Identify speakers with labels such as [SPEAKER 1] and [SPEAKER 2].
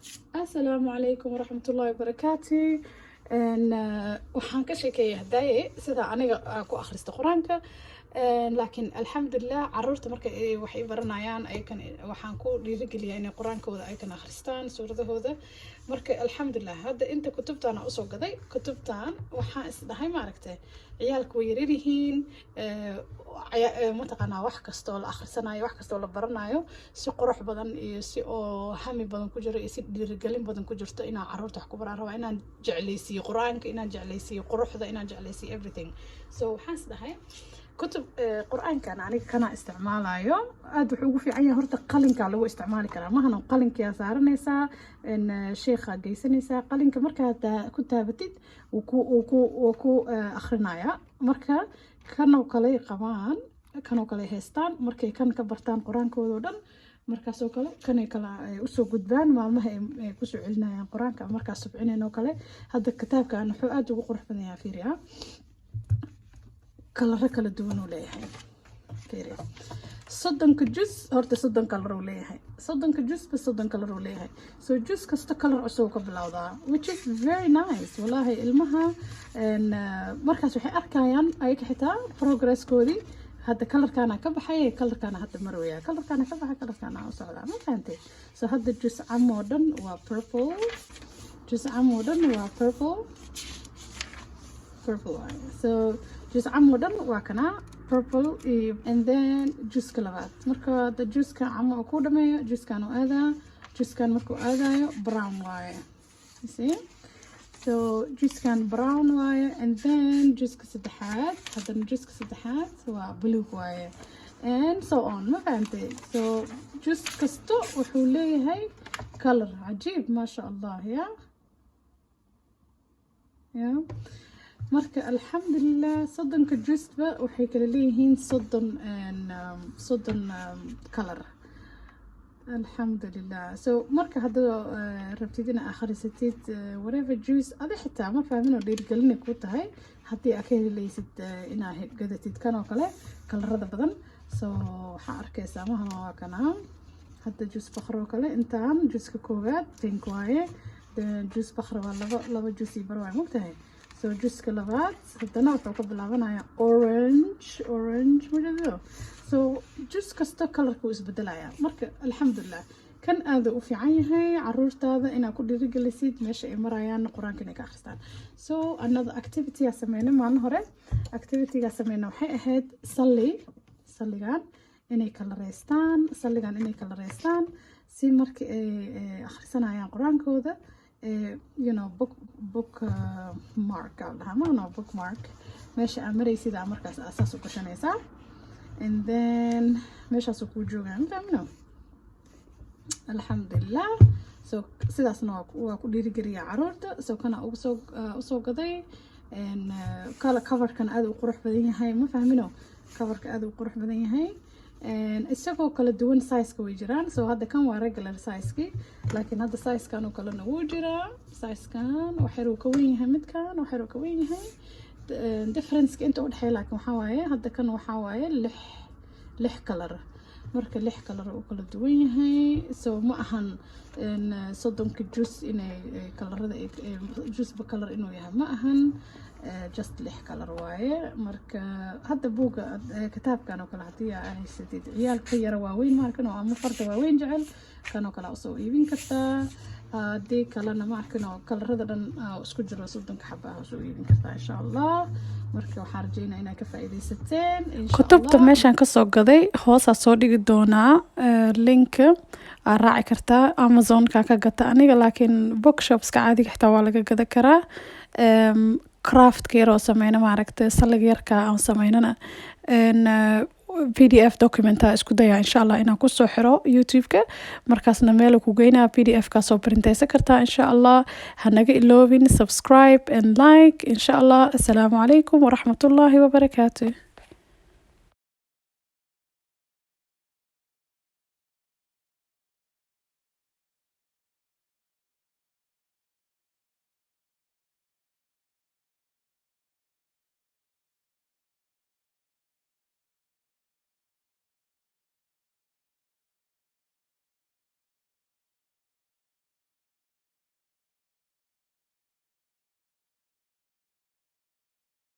[SPEAKER 1] Asalaamu calaykum waraxmatullaahi wabarakaatu. Waxaan ka sheekeeyay hadaaye sida aniga aan ku akhrista Qur-aanka, laakiin alxamdulilah, caruurta marka ay wax i baranayaan, ayakan waxaan ku dhiirigeliyaa inay Qur-aankooda ay kan akhristaan, suuradahooda. Marka alxamdulilah, hadda inta kutubtaan aan usoo gaday, kutubtan waxaan isdhahay, maaragtay, ciyaalku way yaryar yihiin, mataqaanaa, wax kastoo la akhrisanayo, wax kastoo la baranayo, si qurux badan iyo si oo hami badan ku jiro iyo si dhiirigelin badan ku jirto inaan caruurta wax ku baraan rabaa, inaan jeclaysiiyo Qur-aanka, inaan jeclaysiiyo quruxda, inaan jeclaysiiyo everything. So waxaan isdhahay kutub Qur-aankan aniga kana isticmaalayo aad wuxuu ugu fiican yahay. Horta qalinkaa lagu isticmaali karaa mahano, qalinkaa saaranaysaa, sheekhaa geysanaysaa, qalinka markaad ku taabatid wuu ku akhrinayaa. Marka kanoo kale qabaan, kanoo kale haystaan, markay kan ka bartaan Qur-aankooda oo dhan, markaasoo kale kanay kale ay usoo gudbaan maalmaha ay kusoo celinayaan Qur-aanka, markaas subcinayn oo kale. Hadda kitaabkan wuxuu aada ugu qurux badan yahay, fiiriya, kalaro kala duwan uu leeyahay. Fiiriya, 30-ka jus horta 30 kalar uu leeyahay, 30-ka jusba 30 kalar uu leeyahay. So jus kasta kalar cusub ka bilowdaa, which is very nice wallahi. Ilmaha markaas waxay arkayaan ayaga xitaa progresskoodii. Hadda kalarkaana ka baxay, kalarkaana hadda marwaya, kalarkaana ka baxay, kalarkaana u socdaa, ma fahantay? So hadda jus cam oo dhan waa purple, jus cam oo dhan waa purple, purple waaye. So jus cam oo dhan waa kanaa purple iyo, and then juska labaad, marka hadda juska camo oo ku dhameeyo, juskan uu aadaa. Juskan markuu aadayo brown waaye, you see? So juskan brown waaye, and then juska saddexaad, haddana juska saddexaad waa blue waaye, and so on, ma fahantay? So jus kasto wuxuu leeyahay color cajiib, maasha Allah. Ya, marka alxamdulilah, 30-ka jusba waxay kala leeyihiin 30 color, alxamdulilah. So marka hadda rabtid inaad akhrisatid whatever juz, adi xitaa ma fahmin oo dhiirigelinay ku tahay haddii aad ka helaysid inaad gadatid kan oo kale kalarada badan. So waxaa arkaysaa mahana, waa kanaa hadda jus Baqra oo kale. Intaan juska koowaad pink waaye, jus Baqra waa laba, laba jus iyo bar waaye, mogtahay? So juska labaad haddana wuxuu ka bilaabanayaa orange, orange majeedo. So jus kasta kalarka wuu isbedelayaa. Marka alxamdulilah, kan aada u fiican yahay caruurtaada inaad ku dhiirigelisid meesha ay marayaan Qur-aanka inay ka akhristaan. So another activity aa sameynay maalin hore, activitygaa sameynay waxay ahayd salli, salligan inay kalareystaan, salligan inay kalareystaan si markii ay akhrisanayaan Qur-aankooda, book mark aa dhahaa maano, book mark meesha aa maraysid aa markaas asaas u gashanaysaa, and then meeshaasuu kuu joogaa, ma fahmino? Alxamdulilah. So sidaasna waa ku dhiirigeliyaa caruurta. So kana ugu soo usoo gaday kala coverkan aada u qurux badan yahay, ma fahmino? Coverka aada u qurux badan yahay. Isagoo kala duwan sizeka way jiraan. So hadda kan waa regular sizeki, laakiin hadda sizekan oo kalena wuu jiraa. Sizekan waxyar uu ka wen yahay midkan, waxyar uu ka wen yahay. Differenceka inta udhexeeya laakiin waxaa waaye, hadda kan waxaa waaye lix kalar. Marka lix kalar uu kala duwan yahay. So ma ahan 30-ka jus inay kalarada jusba kalar inuu yahay, ma ahan, just lix kalar waaye. Marka hadda buugga, kitaabkan oo kale, haddii aa haysatid ciyaal ka yara waaweyn maarkan oo ama farta waaweyn jecel, kan oo kale aa usoo iibin kartaa. Haddii kalena maarkan oo kalarada dhan isku jiro, 30-ka xaba aa usoo iibin kartaa, insha Allah. Marka waxaan rajeynaa inaad ka faa'iidaysateen.
[SPEAKER 2] Kutubta meeshaan kasoo gaday hoosaa soo dhigi doonaa linka, aa raaci kartaa. Amazonka ka gata aniga, laakiin bookshopska caadiga xitaa waa laga gada karaa. Craftka yar oo sameyna, maaragta, salliga yarka aan sameynana, PDF documenta isku daya insha Allah inaan kusoo xiro YouTube-ka, markaasna meel ku geynaa, PDF kaa soo printeysan kartaa, insha Allah. Hanaga iloobin subscribe and like, insha Allah. Assalaamu calaykum waraxmatullaahi wabarakaatu.